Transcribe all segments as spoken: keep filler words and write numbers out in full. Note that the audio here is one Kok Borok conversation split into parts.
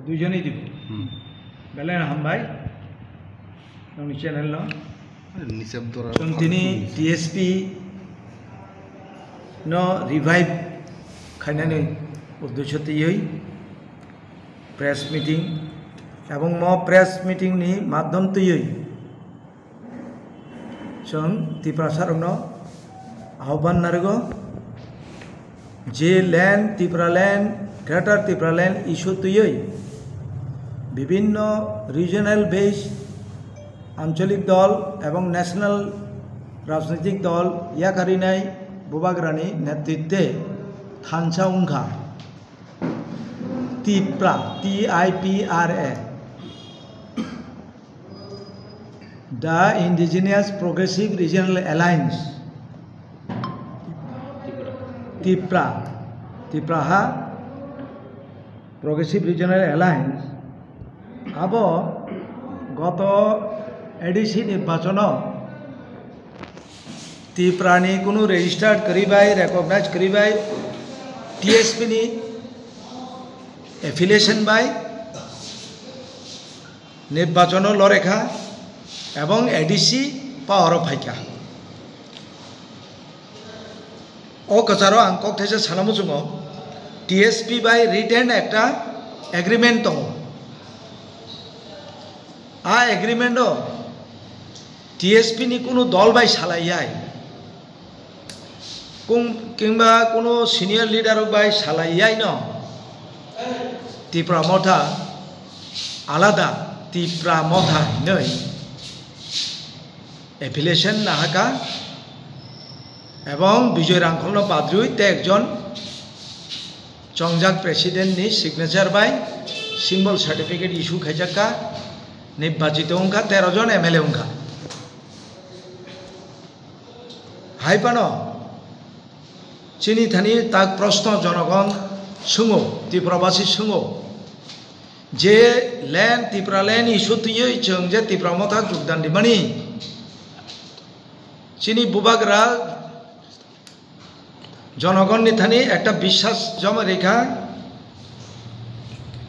Duijonwi dibo. Hmm. Belai no hambai. Nongni channel no. Nisab dora. Chwng tini T S P no revive khainani uddesho twiwi press meeting, ebong mo press meeting ni madhyam twiwi chwng Tiprasarokno ahban narwgo, je land, Tipraland, Greater Tipraland issue twiwi bibhinno regional based ancholik dol ebong national rajnitik dol yakarinai Bubagrani netritwe thansa wngkha Tipra, T I P R A. The Indigenous Progressive Regional Alliance, Tipra, Tipra ha Progressive Regional Alliance, abo goto A D C nirbachono Tiprani kunu registered kwrwi bai, recognize kwrwi bai, T S P ni affiliation bai, nirbachono lorekha ebong A D C power o phaikha. O kwcharo ang kok thaisa sana muchungo, T S P bai written ekta agreement tongo. A agreement o T S P ni kunu dol bai salaiyai, kung-, kingba kunu senior leader rok bai salaiyai no Tipra Motha alada Tipra Motha hinwi affiliation nahaka ebong Bijoy Rangkholno badrwi tei ekjon chongjak president ni signature bai symbol certificate issue khaijakka, nirbachito wngkha tero jon M L A wngkha. Hai phano chini thani tak proshno jonogon swngo, Tiprabasi swngo, je land, Tipraland issue twiwi chwng je Tipra Motha jogdan rimani, chini Bubagra jonogonni thani ekta biswas joma rikha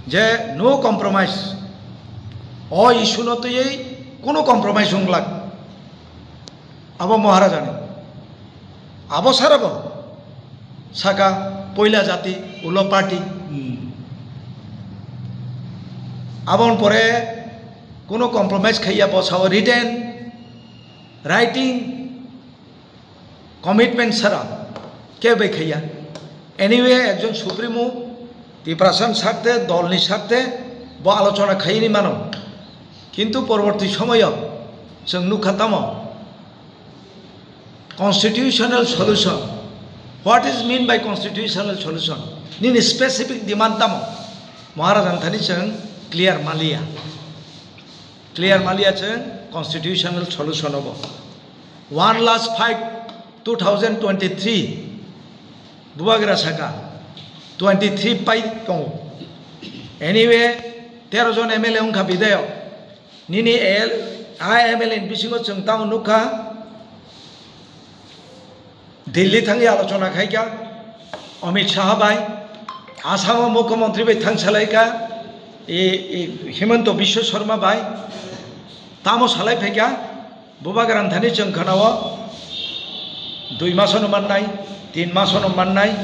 je no compromise, o issue no twiwi kunu compromise wng glak. Abo Maharajani. Abo sarabo saka poila jati ulo party. Hmm. Aboni pore kuno compromise khaiya bo sao written, writing, commitment sara kebo bai khaiya. Anyway, ekjon supremo Tiprasani sarthe, dolni sarthe bo alochona khaini mano. Kintu porborti somoyo chwng nukha tamo constitutional solution. What is mean by constitutional solution? Nini specific demand tamo? Maharaj ang thani chwng clear maliya. Clear maliya chwng constitutional solution obo. One last fight two thousand twenty-three Bubagra saka twenty-three pai tongo. Anyway, tero jon M L A wngkha bidayok. Nini L, I M L A ni bisingo chwng tamo nukha, Delhi thangwi alochona khaikha Amit Shah bai, Assam o Mukhyamantri bai thang salaikha, e, e, Himanta Biswa Sarma bai, tamo salai phaikha, Bubagra thani chwng khana o dui masono mannai, tin masono mannai,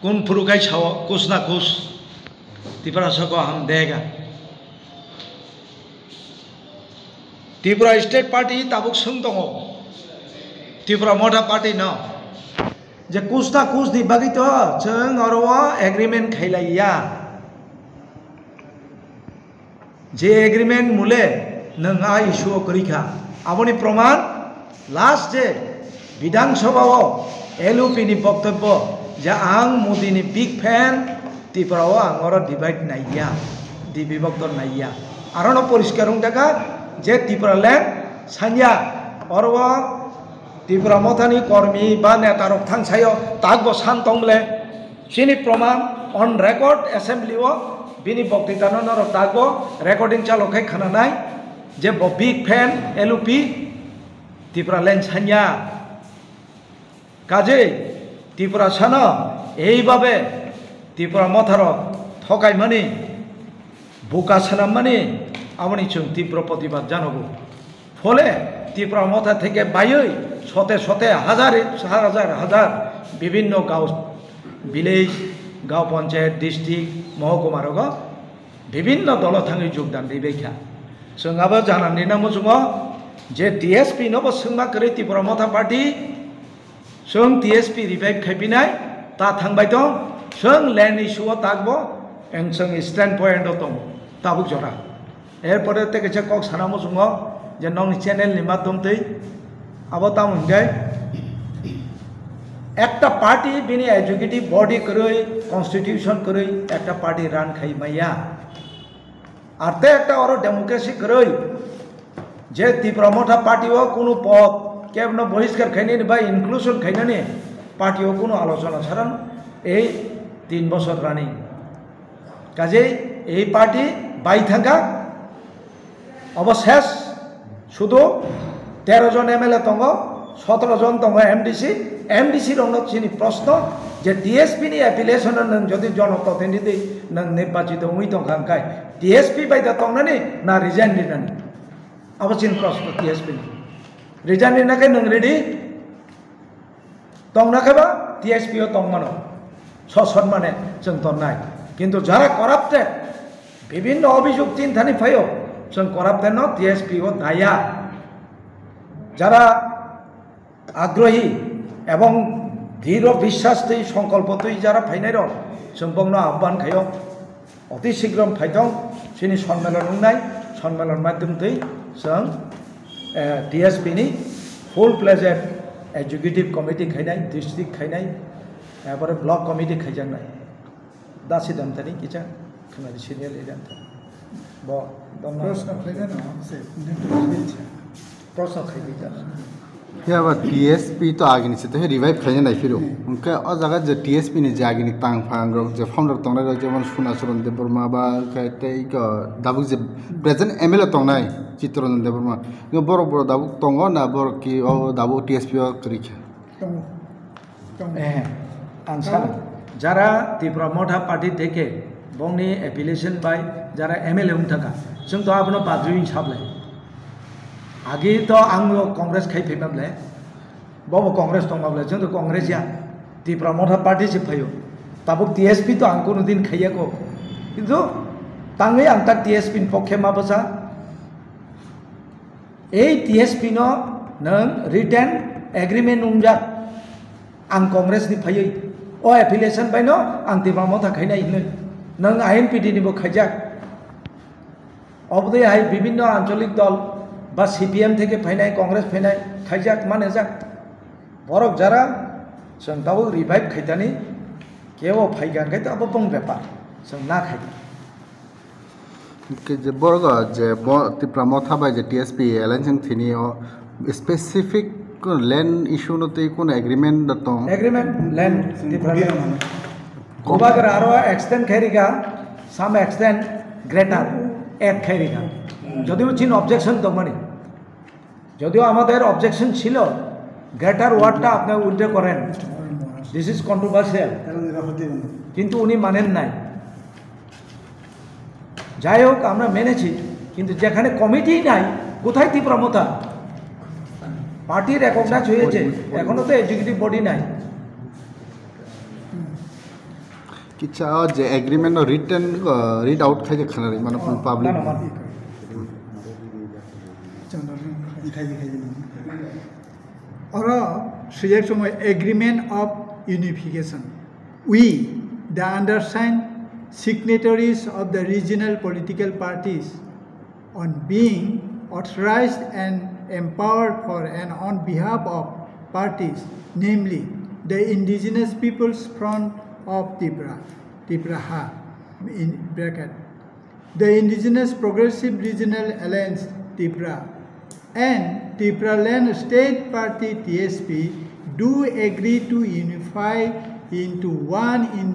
kun phuru kai sao kus na kus, Tiprasa ko hum dega. Tripura State Party tabuk swng tongo, Tipra Motha Party no, je kus na kus ni bagwi to chwng oro o agreement khailaiya. Je agreement mule nwng a issue o kwrwi kha, aboni proman last je Bidhan Sabha o L U P ni boktobbo je ang Modi ni big fan, Tripura o ang oro divide naiya, dibibokto naiya. Arono poriskar wngjakha je Tipraland sanya oro o Tipra Mothani kormi ba neta rok thang sayo takbo san tong bole. Chini proman on record assembly o bini boktitano norok dago recording chalo khe khananai je bo big fan L U P Tipraland sanya. Kajei Tiprasano eibabe Tipra Motharok thokaimani, buka swnammani, aboni chwng tibro protibad janogo. Phole Tipra Motha theke baiwi sote sote hazar hazar hazar bibhinno gao, village, gao panchayat, district, mohokuma rogo bibhinno dolo thangwi jogdan ribaikha. Chwng abo janani na muchungo je T S P no bo swngma kwrwi Tipra Motha Party, chwng T S P revive khaipinai, ta thangbai tong, chwng land issue o takbo, ang chwng stand point o tongo, tabuk jora. Erpore tei kaisa kok sana muchungo je nokni channel ni madhyam twi abo tamo hinkhe ekta party bini executive body kwrwi, constitution kwrwi ekta party run khai maya. Ar tei ekta oro democracy kwrwi je Tipra Motha party o kunu pod kebno bohiskar khainani ba inclusion khainani party o kunu alochona saran ei tin bosor running. Kajei ei party bai thangkha, obo ses, sudu tero jon M L A tongo, sotoro jon tongo M D C, M D C rokno chini proshno je T S P ni affiliation no nwng jodi jonoprotinidhi nwng nirbachito wngwi tongkha hwnkhe T S P bai da tongnani na resign rinani? Abo chini proshno T S P ni. Resign rina khe nwng ready? Tongna khe ba T S P o tongmano, sosonmane chwng tonnai. Kintu jara corrupted, bibhinno obhijog tin thani phaio, chwng corrupted no T S P o daya. Jara agrohi ebong dhiro biswas twi songkolpo twi jara phainai rok, chwng bongno ahban khaio. Oti sigram phaitong chini sonmelon wngnai, sonmelon madhyam twi chwng, eh, T S P ni full fledged executive committee khainai, district khainai, ebore block committee khaijaknai. Dasi damtani kisa khwnadi senior leader tha. Bo domna. Proshno khlaina no, se, proshno khaidi ta. Phiya ba T S P to agini se to revive khaina nai phiro. Hwnkhe o jaga je T S P ni je agini tang phang rok je founder tongnai rok jemon Sunacharan Debbarma ba khe tei ko dabuk je present M L A tongnai Chittaranjan Debbarma. Hwnkhe borok borok dabuk tongo na borok ki o dabuk T S P o kwrwi kha? Tongo. Eh, ang sano, jara Tipra Motha Party theke bongni affiliation bai jara M L A wng thangkha, chwng to abono badrwi wng sablai. Agi to ang lo Congress khai phaima ble, bobo Congress tongma ble, chwng to Congress ya, Tipra Motha Party se phaio. Tabuk T S P to ang kuno din khaiya ko, kintu tangwi ang ta T S P ni pokhe ma bwsa. Ei T S P no nwng written agreement wngjak, ang Congress ni phaiwi o affiliation bai no ang Tipra Motha khainai hinwi nwng I N P T ni bo khaijak. Obodwi hai bibhinno ancholik dol ba C P M theke phainai, Congress phainai khaijak manajak. Borok jara chwng tabuk revive khaitani kebo phaiga hwnkhe abo bong bepar chwng na khaidi. Hwnkhe je borok je bo Tipra Motha bai je T S P alliance wng thini o specific land issue no tei kono agreement da tong? Agreement, land, Tipra land. Bubagra aro extend khai rikha, some extend greater add khai rikha. Jodio chini objection tongmani, যদিও আমাদের অবজেকশন ছিল, গ্রেটার ওয়ার্ডটা আপনি উল্টে করেন, this is controversial, কিন্তু উনি মানেন নাই। যাই হোক, আমরা মেনেছি, কিন্তু যেখানে কমিটি নাই, কোথায় তীব্র মতা? পার্টি রেকগনাইজ হয়েছে, এখনো তো এক্সিকিউটিভ বডি নাই। Kicha o je agreement no written, uh, read out khai je khana rwi mano public. Mano, mano. Oro swijak chwng agreement of unification. We, the undersigned signatories of the regional political parties, on being authorized and empowered for and on behalf of parties, namely the Indigenous Peoples Front of Tipra, Tipraha, in bracket, the Indigenous Progressive Regional Alliance, Tipra, and Tipraland State Party, T S P, do agree to unify into one in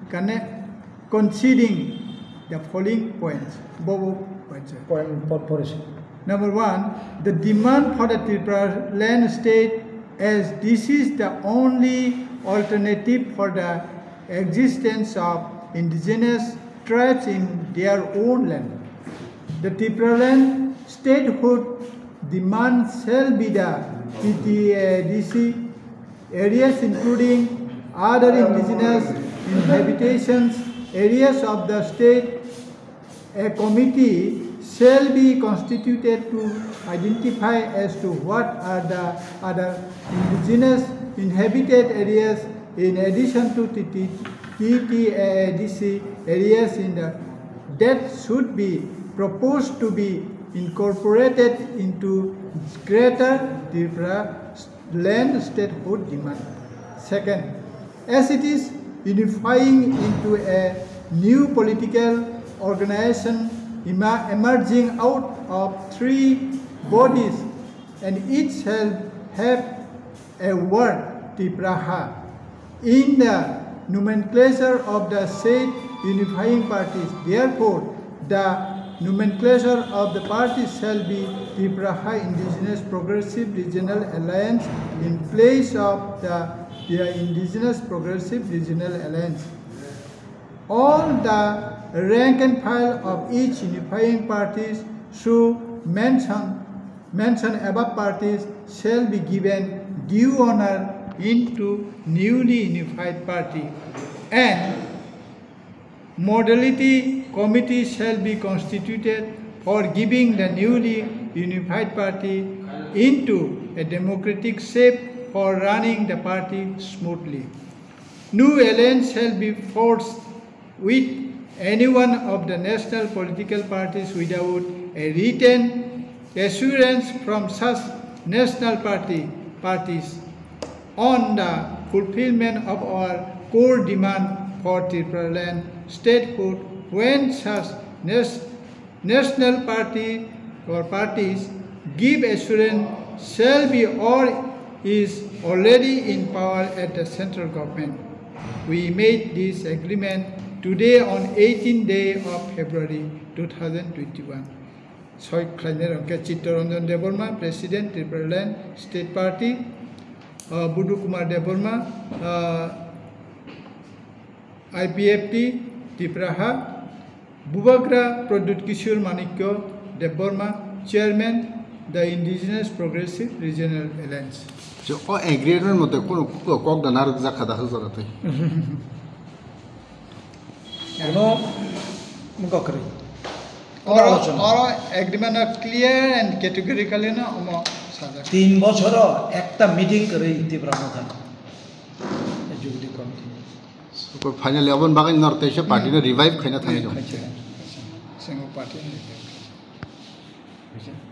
conne-, conceding the following points. Bobo points. Point po-, porisi. Number one, the demand for the Tipraland state, as this is the only alternative for the existence of indigenous tribes in their own land. The Tipraland statehood demand shall be the T T A D C areas, including other indigenous inhabitations areas of the state. A committee shall be constituted to identify as to what are the other indigenous inhabited areas in addition to T T, T T A A D C areas in the, that should be proposed to be incorporated into Greater Tripura land statehood demand. Second, as it is unifying into a new political organization ema-, emerging out of three bodies, and it shall have a word, Tipraha, in the nomenclature of the said unifying parties. Therefore, the nomenclature of the parties shall be Tipraha Indigenous Progressive Regional Alliance in place of the, the Indigenous Progressive Regional Alliance. All the rank and file of each unifying parties should mention, mention above parties shall be given due honor into newly unified party, and modality committee shall be constituted for giving the newly unified party into a democratic shape for running the party smoothly. No alliance shall be forced with any one of the national political parties without a written assurance from such national party parties on the fulfillment of our core demand for Tipraland statehood when such nas-, national party or parties give assurance shall be or is already in power at the central government. We made this agreement today on eighteenth day of February two thousand twenty-one. Soi khlainai rok khe Chittaranjan Debbarma, President, Tipraland State Party, uh, Budu Kumar Debbarma, uh, I P F T, Tipraha, Bubagra Pradyut Kishore Manikya Debbarma, Chairman, the Indigenous Progressive Regional Alliance. So, o agreement mote kono kok, kok da narwk jakha da hajora twi. Kono mungkha kwrwi. Oro, oro agreement o clear and categorically no omo sajak. Tin bochoro ekta meeting kwrwi Tipra Motha Executive Committee. Finally, aboni bagwi nor teisa party no revive khaina thangwi rw. Single party no revive.